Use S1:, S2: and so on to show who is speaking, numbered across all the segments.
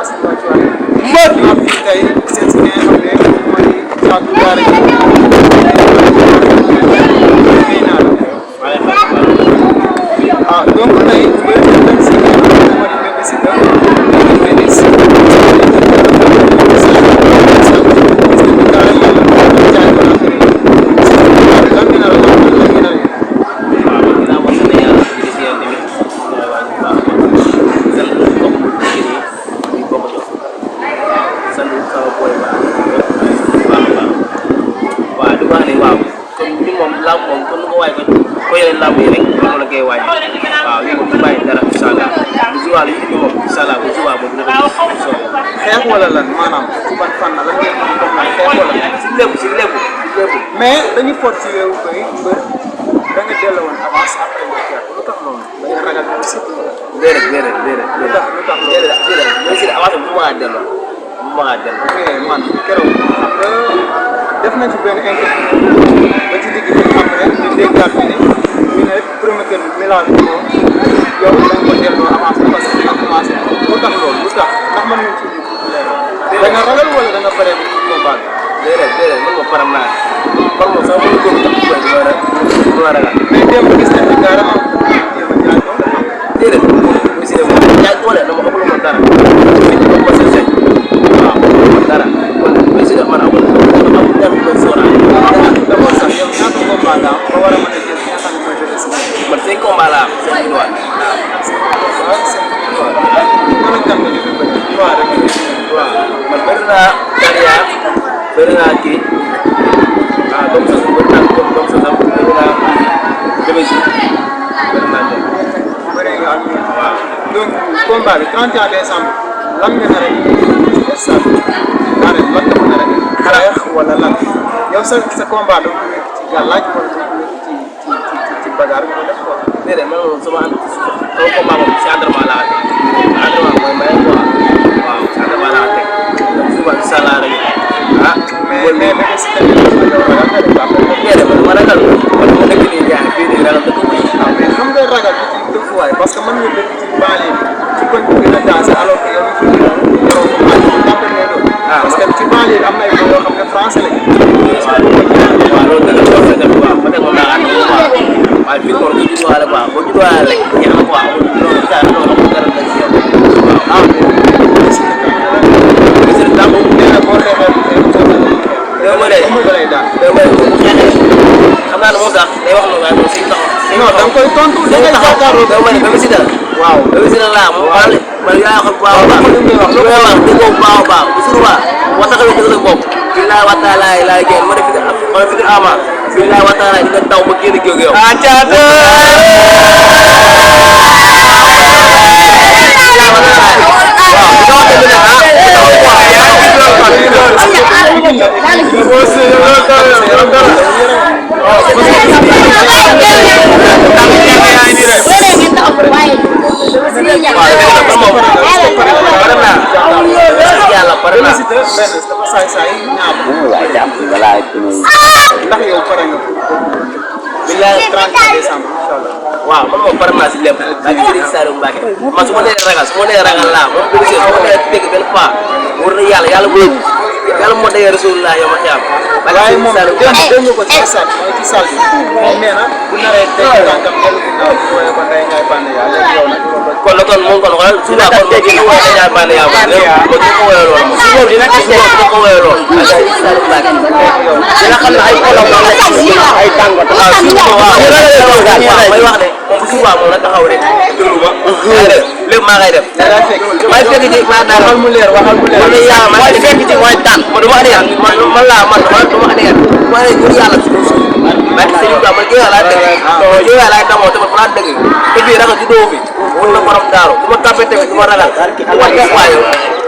S1: commencé wàcc waat mbër am fii tey seet si nga xam ne mooy Fatou Diarra donc tey mbër dem si nga xam ne moo di Bébé Siteu xeex wala lan maanaam ci ban fan la lan ngeen mën a wax xeex wala si lépp mais dañu foot ci réew koy mbër da nga delloo woon avance après nga xeex lu tax loolu da nga ragal ko si déedéet lu tax loolu si avance bu ma delloo mais man keroog xam nga def nañ ci benn interview ba ci digg bi après ñu déggaat bi ñu ne promoteur bi Milan bi moom yow da nga ko delloo avance parce que nga commencé lu tax loolu lu tax ndax mën nañ ci da nga ragal wala da nga pare pour combat bi déedéet man ma param naa par moom sax mënu ko tax du ma ragal mais démb gis nañ ci carrément jéem a jaay ko déedéet bu si dem jaay ko la dama xamul man dara ko ko sey waaw dara kon bu si dem man amul dem ko sora dama sax yow ñaata combat nga ba war a mën a jël ñi nga xam ne mooy Bébé Siteu man 5 combat la am 5 victoire man kan nga jóge ba victoire rek waaw man bëri naa Daria bëri naa kii donc sax bëri naa donc sax bëri naa Bébé Siteu bëri naa tey bëri nga ak waaw donc combat bi 31 décembre lan nga nar a stade maanaam lan nga mën a rek xeex wala lan yow sa combat doo ko nekk ci gàllaaj wala doo ko nekk ci bagarre bi ko def quoi déedéet man moom sama combat moom si entraînement laa teg entraînement mooy maye quoi waaw si entraînement laa teg donc suba incha allah rek mais Bébé Siteu yow ragal nga def déedéet man ma ragal man ma dëkk nii jaay fii nii ragal dëkk bu mais xam nga ragal ci dëkkuwaay parce que man nga dëkk ci baale bi ci koñ bi gën a dansé alors que yow fi yoroo ko maa ngi tàppe ngay doon parce que ci baale bi am na ay yoo xam ne français lañ waaw loolu dëgg la loolu dëgg waaw peut-être moom laa ànd quoi waaye fii moom du judduwaale quoi boo judduwaale rek jeex na quoi loolu daal loolu amul dara la ci yow waaw mais daa moom nee na boo xeexee yow ma lay daal yow ma lay bu xeexee xam naa ne moom sax day wax loolu waaye moom si taxaw non da nga koy tontu da ngay jàkkaarloo yow ma ne Bébé Siteu waaw Bébé Siteu laa moom xaale man yaa xam bu baax a baax lu may wax déggoo bu baax a baax bu suruba wa taxawee dëgg la bopp billahi wa taala laay génn ma def fi ama billahi wa taala dina taw ba génn géew yow ndax yow pare nga billahi 30 décembre inshallah waaw man moom pare naa si lépp daa ngi Serigne Saliou Mbacké man su ma nee ragal laa moom Bébé Siteu su ma nee dégg benn pas wër na yàlla moo dee Rasulullah yow ma xiyam waaye moom dégg nga ko ci salle mooy ci salle bi moom nee na bu naree dégg tànkam dellu ginnaaw mooy ba day ngay bànn yaa léegi yow nag kon la kon moom kon xoolal suba kon moo gën a woy day ngay bànn yaa ba ko ko woyee lool su boobu dina ko woyee lool Serigne Saliou Mbacké dina xam ne ay xolam ay tàngoor waaw suba waaw may wax de moom suba moom la taxaw rek déglu ma lépp maa ngay def may fekk ci ma dara waxal mu leer man yaa may fekk ci mooy tànn man duma aneer man laa man duma aneer mooy ñu yàlla ci man Serigne Ba man géewa laa dëgg géewa laa damoo tamit laa dëgg te bii ragal ci doo fi won na borom daaru bu ma tapé tamit du ma ragal du ma def waaye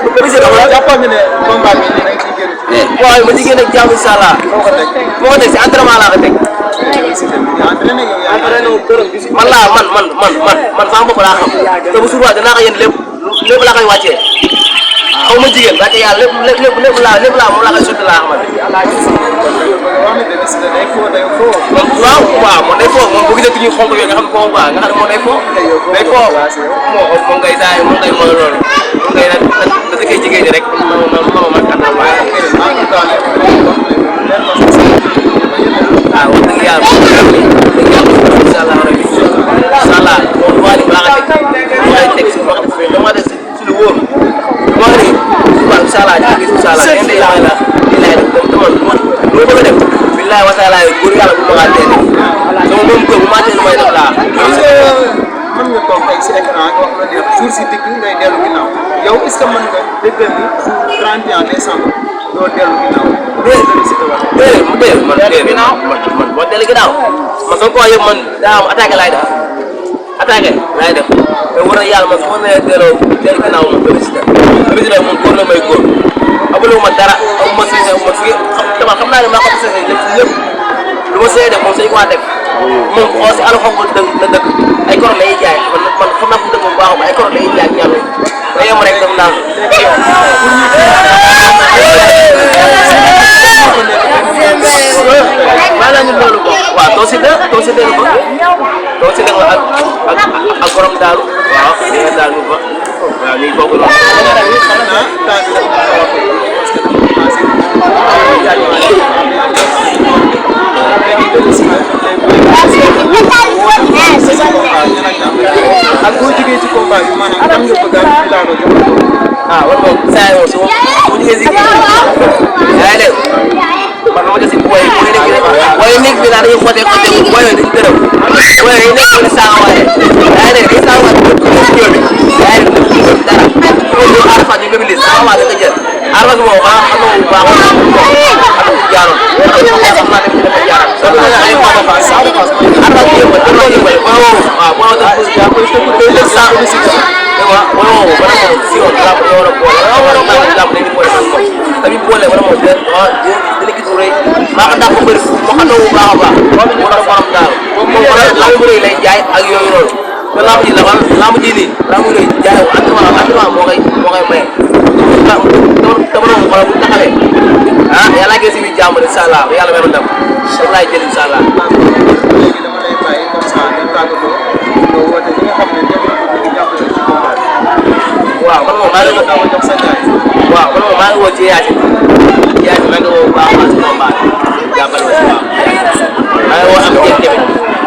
S1: bu ko gisee dama jàppal ne combat bi dinañ ci génn waaw ma ci génn ak jàmm inshallah moo ko teg si entraînement laa ko teg man laa man sama bopp laa xam te bu suba dinaa ko yéen lépp laa koy wàccee xaw ma jigéen ba tey yàlla lépp laa moom laa koy sotti laa xamante waaw moom day foo moom bu gisee ñuy xonk yooyu nga xam ne foo quoi nga xam ne moom day foo moom ngay saay moom ngay mooy loolu ngay nag da ngay jigéen ñi rek man kan naa waaye wax dëgg yàlla incha allah rabi incha allah moom waa li baax a teg moo lay teg si wax dama def si lu wóor moo ne waaw incha allah ñu gis incha allah yéen de yàlla la lii laay def comme dama lu ma bëgg a def billahi wa taala góor yàlla bu ma teel sama moom ko bu ma teel may def laa
S2: mën nga toog tey si écran nga wax la neex jour si dikk ngay dellu ginnaaw yow est ce que mën nga déggal ni jour 31 décembre doo dellu ginnaaw
S1: déedéet man boo dellu ginnaaw man soo ko waxee man daa am attaqué laay def te war na yàlla man su ma nee dellu ginnaaw moom président moom góor la may góor amuloo ma dara amuma si ma fi xam naa ne maa xam si lépp lu ma see def moom sañ ko waa def moom aussi alxamul la dëkk ay koro lay jaay man xam naa fu dëkk bu baax ba ay koro lay jaay ak ñaar nga yem rek dem naan maa la ñu loolu bokk waaw doo si dee ba ak borom daaru waaw li nga daal ñu ba waaw ñuy bokk loolu
S2: ak boo jógee ci combat bi maanaam kan nga bëgg a laa ko jox
S1: wala boog saa yoo su bu jógee si kii yaa ngi dégg man ma gis booy nekk bi daal dañuy xote booy yooyu dañu gërëm booy yooyu nekk ni saa waaye yaa ngi dégg dañuy saa waaye bu ñu ñëw bi yaa ngi dégg dara ñu arfa ñu bëgg li saa waaye nga jël arfa moom xam nga bu baax ak bu jaaroon xam naa ne dafa jaaroon yàlla ngi si biir jàmm incha allah yàlla may ma dem rek laay jël incha allah.
S2: léegi dama lay bàyyi comme ça nga tàggatoo nga woote li nga xam ne ñoom ñoo ko jàppale ci combat bi.
S1: waaw man moom maa ngi
S2: daw jox sa ñaay.
S1: waaw man moom maa ngi woo ci Yacine maa ngi woo bu baax a baax si combat bi jàppale ma si waaw maa ngi woo am jéeg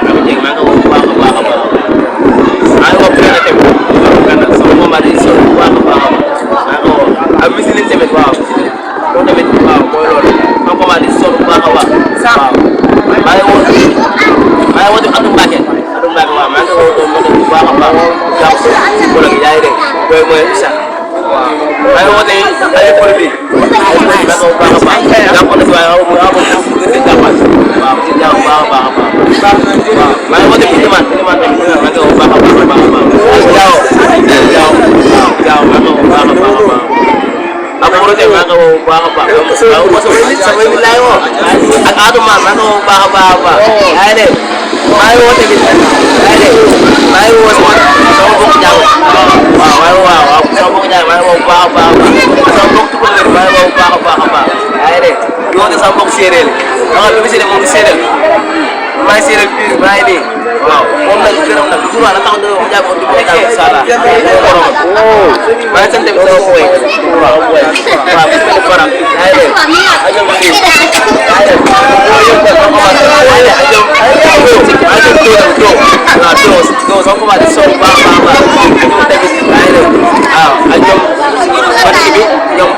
S1: tamit maa ngi woo bu baax a baax a baax maa ngi woo Penda tamit sama combat di sonn bu baax a baax a baax maa ngi woo ak Misilin tamit waaw loolu tamit waaw mooy loolu sama combat di sonn bu baax a baax waaw maa ngi woo tamit Adou Mbacke waaw maa ngi woo bu baax a baax jàpp si boole gi yaa ngi dégg mooy mooy Issa waaw maa ngi woo tamit ay produits maa ngi woo bu baax a baax jàpp na si waaye waaw mu gën si jàppal waaw si jàpp baax a baax a baax waaw maa ngi woo tamit Iliman tamit maa ngi woo bu baax a baax a baax jaaw maa ngi woo bu baax a baax a baax ak projet maa ngi woo bu baax a baax waaw sama nit laay woo ak Adama maa ngi woo bu baax a baax a baax yaa ngi dégg maa ngi woo tamit yaa ngi dégg maa ngi woo sama mbokku jaaw waaw sama mbokku jaaw maa ngi woo bu baax a baax a baax sama mbokku tukulóor maa ngi woo bu baax a baax a baax yaa ngi dégg di woo sama mbokku séeréer ma nga bi séeréer moom di séeréer maa ngi séeréer biir maa ngi nii waaw moom nag gërëm nag toujours la tax mu jàpp du ko daal incha allah maa ngi sant tamit sama boy waaw bis mel ni Fara yaa ngi dégg ajom kii yaa ngi dégg doo sama commencé sonn bu baax a baax ajom tamit yaa ngi dégg waaw ajom parti bi ñoom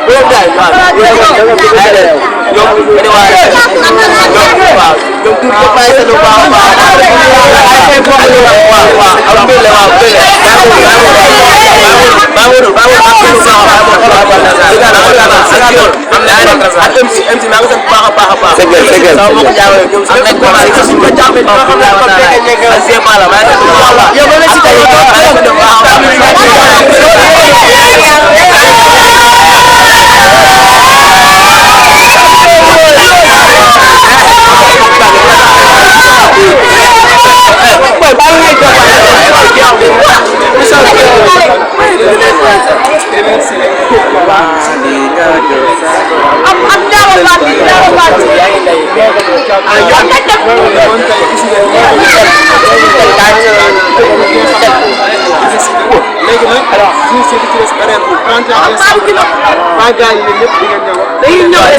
S1: loolu daal waaw yaa ngi dégg ñoom dañu waa waaw ñoom tur ko bàyyi sa lu baax a baax waaw am bële waaw bële
S2: léegi alors jour si di ci des bareetul 31 décembre la waa gars yi yéen ñëpp di ngeen ñëw
S1: dañuy ñëw